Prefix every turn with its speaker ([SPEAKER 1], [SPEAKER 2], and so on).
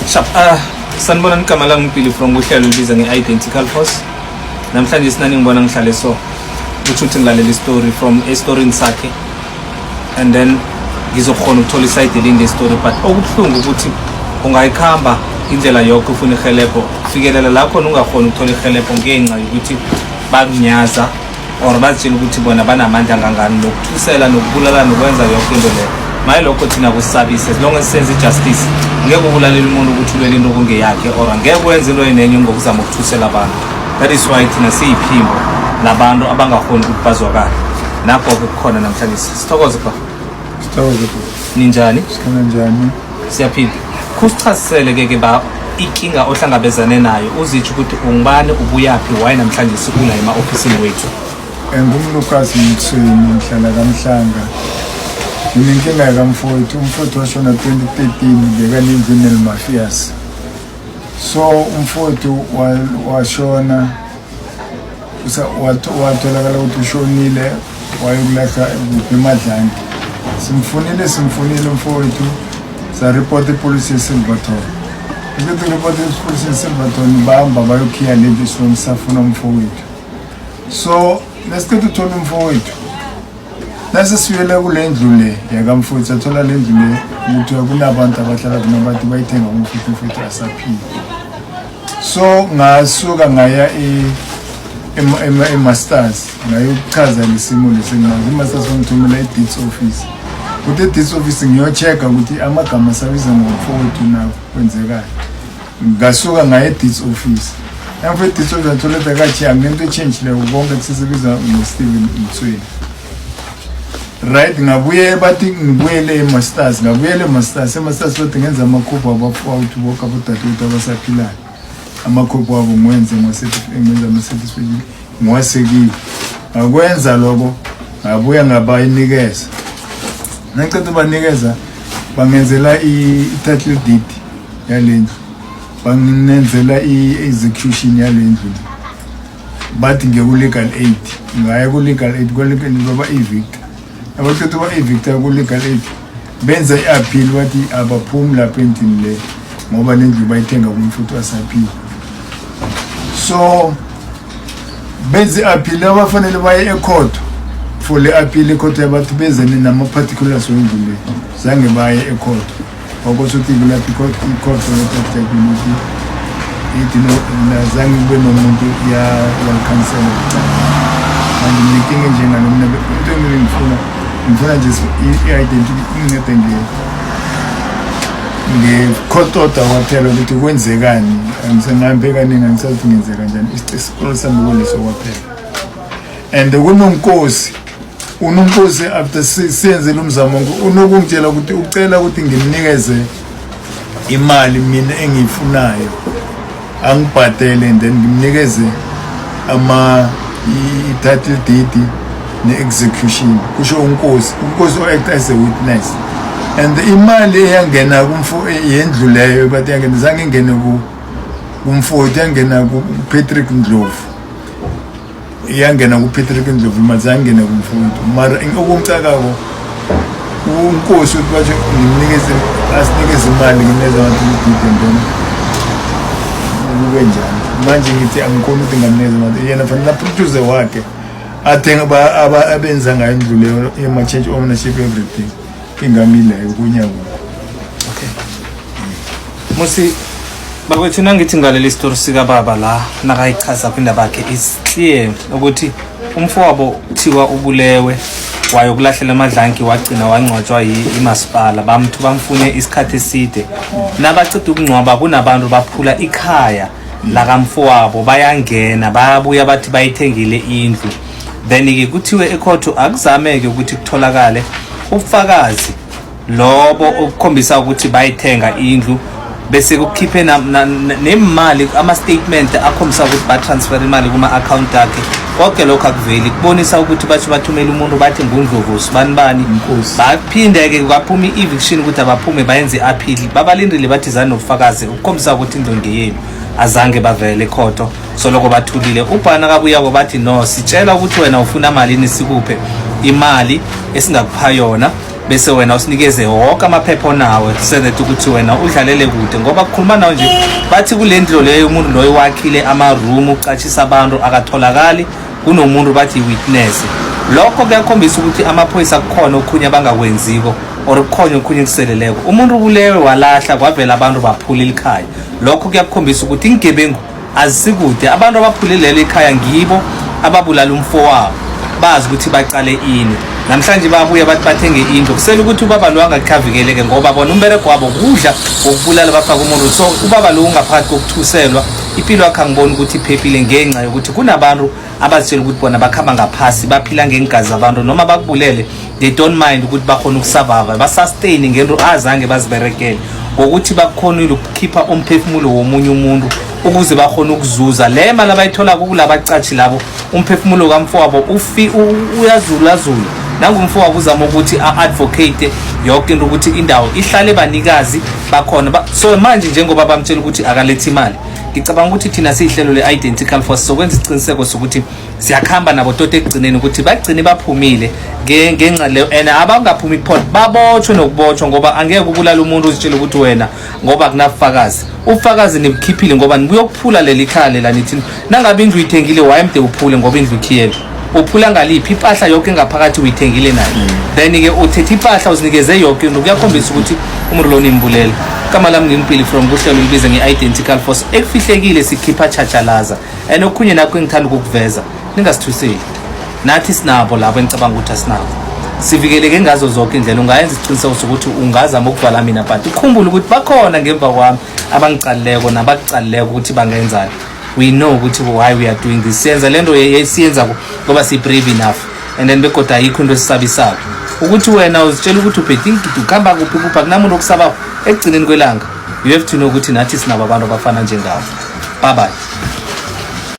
[SPEAKER 1] Sharp. Ah, sanibona, igama lami Mpili from uhlelo olubiza nge-Identical Force. Namhlanje sinani ngibona ngihlale, so kusho ukuthi ngilalela i-story from estorini sakhe and then ngizokhona ukuthola i-side elinye le-story, but okubuhlungu ukuthi ungayikhamba indlela yoke ufuna ihelebho, kufikelela la khona ungakhoni ukuthola ihelebho ngenxa yokuthi bakunyaza or bazitshela ukuthi bona banamandla angangani nokuthusela nokubulala nokwenza yonke into leyo. Maye, lokho thina kusisabise. As long as senze i-justice, ngeke ubulalela umuntu ukuthi ulwele into okungeyakhe or angeke wenze into enenye ngokuzama ukuthusela abantu. That is why thina siyiphimbo labantu abangakhoni ukuthi bazwakale. Nakho-ke kukhona namhlanje. Sithokoze ba.
[SPEAKER 2] Sithokoze bhuti.
[SPEAKER 1] Ninjani?
[SPEAKER 2] Sikhona, njani?
[SPEAKER 1] Siyaphila. Khusichazisele ke ba inkinga ohlangabezane nayo, uzitsho ukuthi ungubani, ubuyaphi, why namhlanje sikula ema-ofisini wethu.
[SPEAKER 2] NgumLucas Mtsweni, ngihlala kaMhlanga. Nginenkinga yakamfowethu. Umfowethu washona 2013, bekanendlu neLmafias. So umfowethu washona, watholakala ukuthi ushonile, wayokulahla kuphi, eMadlange. Simfunile, simfunile umfowethu, saripota ipolisi yeSilverton. Ukuthi ripota ipolisi yeSilverton, bahamba bayokhiya lendlu, sifuna umfowethu. So nesiqeda uthola umfowethu, nase siyele kule ndlu le yakamfowethu, sathola le ndlu le ukuthi kunabantu abahlala khona, abantu bayithenga kumfowethu, umfowethu asaphila. So ngasuka ngaya e-Masters, ngayokuchaza lesimo lesenginazo. I-Masters bangithumela i-deeds office, ukuthi e-deeds office ngiyo-check-a ukuthi amagama asabiza ngomfowethu na, kwenzekani. Ngasuka ngaya e-deeds office. Emva e-deeds office ngathola ukuthi akathi akunento etshentshileyo, konke kusesebiza ngoSteven Mtsweni. Right, ngabuye, bathi ngibuyele e-Masters. Ngabuyela e-Masters. E-Masters bathi ngenza amakhophi abafowethu bonke, abodadewethu abasaphilayo, amakhophi wabo ngiwenze, ngenza ama-certificate, ngiwasekile. Ngakwenza lokho, ngabuya ngabayinikeza. Nangiceda ubanikeza, bangenzela i-title deed yale ndlu, banginenzela i-execution yale ndlu. Bathi ngiye ku-legal aid. Ngaya ku-legal aid, kwa-legal aid baba-evicta. Abaqeda uba-evicta ku-legal aid, benza i-appeal, bathi abaphumi lapha endlini le ngoba le ndlu bayithenga kumfuthu asaphila. So benza i-appeal, abafanele baye ekhotho for le appeal. Ekhotho yabathi beze nama-particulars wendlu le. Zange baye ekhotho, kwakose ukuthi kulapho ikhotho yethatha ukuthi ithi no, zange kube nomuntu yakhansela kucala. Manje nginenkinga enjengalo mina. Into engile ngifuna nje i-identity ingincede nge-court order kwaphela ukuthi kwenzekani. Angisengihambe kaningi, angisazi ukuthi ngenze kanjani. Isikolo sami kuleso kwaphela. And kunonkosi, unonkosi, after siyenze lo mzamo, unokungitshela ukuthi ucela ukuthi ngimnikeze imali mina engiyifunayo, angibhadele and then ngimnikeze ama i-title deed ne-execution, kusho unkosi. Unkosi o-act as a witness. And imali eyangena kumfo yendlu leyo, bathi yangena, zange ingene kumfowethu, yangena kuPatrick Ndlovu. Iyangena kuPatrick Ndlovu imali, zange ingene kumfowethu. Mara okungicakako, unkosi uthi batsho ngimnikeze, asinikeze imali, nginikeze ama-deed and then kube njani. Manje ngithi angikhoni ukuthi ngamnikeza imali, yena fanele a-produce wakhe athenga abenza ngayo indlu leyo, yama-change ownership, everything ingamileyo kunyaka.
[SPEAKER 1] Okay, musi bakwethu, nangithi ngaleli story sikababa la nakayichaza kwindaba yakhe, is clear ukuthi umfowabo kuthiwa ubulewe, wayokulahlela amadlanki, wagcina wangcwatshwa imasipala. Bamthu bamfune isikhathi eside. Nabaceda ukungcwaba, kunabantu baphula ikhaya lakamfowabo, bayangena, bayabuya, bathi bayithengile indlu. Then-ke kuthiwe ekhotho akuzameke ukuthi kutholakale ubufakazi lobo okukhombisa ukuthi bayithenga indlu, bese kukhiphe nemali, ama-statement akhombisa ukuthi ba-transfer imali kuma-account akhe. Konke lokho akuveli, kubonisa ukuthi bathi bathumela umuntu, bathi nguNdlovu sibani bani.
[SPEAKER 2] Inkosi.
[SPEAKER 1] Baphinde-ke kwaphuma i-eviction ukuthi abaphume, bayenze i-appeal. Babalindile, bathi zani nobufakazi ukukhombisa ukuthi indlu ngeyenu. Azange bavele ekhotho, soloko bathulile. Ubhana kabuyako bathi no, sitshela ukuthi wena ufuna malini, sikuphe imali esingakupha yona. Bese wena usinikeze wonke amaphepha onawo so that ukuthi wena udlalele kude, ngoba kukhuluma nawo nje bathi kule ndlu leyo umuntu loyo wakhile ama-room, ucatshisa abantu, akatholakali. Kunomuntu bathi i-witness. Lokho kuyakhombisa ukuthi amaphoyisa kukhona okhunye abangakwenziko or kukhona okhunye kuseleleko. Umuntu ubulewe walahla, kwavela abantu baphula ilikhaya. Lokho kuyakukhombisa ukuthi ingebengu azisikude. Abantu abaphule lelo ikhaya ngibo ababulala umfowabo, bazi ukuthi baqale ini. Namhlanje babuya bathi bathenge indlu, kusele ukuthi ubaba lo angakhavikeleke, ngoba bona umberego wabo kudla ngokubulala, bafaka umuntu. So ubaba lo ungaphakathi kokuthuselwa, impilo yakhe angiboni ukuthi iphephile, ngenxa yokuthi kunabantu abazitshela ukuthi bona bakhamba ngaphasi, baphila ngengazi zabantu. Noma bakubulele, they don't mind ukuthi bakhona ukusurvive, basustain ngento azange baziberekele, ngokuthi bakhonile ukukhipha umphefumulo womunye umuntu ukuze bakhone ukuzuza le mali abayithola kulabacatshi labo. Umphefumulo kamfowabo ufi uyazulazula. Nangumfowabo uzama ukuthi a-advocate yonke into ukuthi indawo ihlale banikazi bakhona. So manje njengoba bamtshela ukuthi akalethi imali, ngicabanga ukuthi thina siyihlelo le-Identical Force sokwenza isiqiniseko sokuthi siyakuhamba nabo toto ekugcineni, ukuthi bagcine baphumile ngenxa leyo, and abangaphumi kuphona babotshwe nokubotshwa, ngoba angeke ubulala umuntu uzitshele ukuthi wena ngoba kunabufakazi. Ubufakazi nibukhiphile ngoba nibuyokuphula leli khaya lela. Nithi nangabe indlu uyithengile, wayemde uphule ngoba indlu ikhiyelwe, uphula ngaliphi? Impahla yonke engaphakathi uyithengile nayo. Then-ke uthethe impahla, uzinikeze yonke into. Kuyakhombisa ukuthi umuntu lo nimbulela. Igama lami ngimpili from kuhlelo libize nge-Identical Force, ekufihlekile sikhipha chachalaza. And okhunye nakho engithanda ukukuveza, ningasithuseli, nathi sinabo labo engicabanga ukuthi asinabo, sivikeleke ngazo zonke indlela. Ungayenza isiqiniseko sokuthi ungazama ukuvala mina, but ukhumbule ukuthi bakhona ngemva kwami abangicalileko nabakucalileko ukuthi bangenzani. We know ukuthi why we are doing this. Siyenza le nto siyenza ngoba si-brave enough, and then begoda ayikho into esisabisako. Ukuthi wena uzitshela ukuthi uphethe ingidi, ukuhamba kuphi kuphi, akunamuntu okusabako. Ekugcineni kwelanga you have to know ukuthi nathi sinabo abantu abafana njengawo. Bye bye.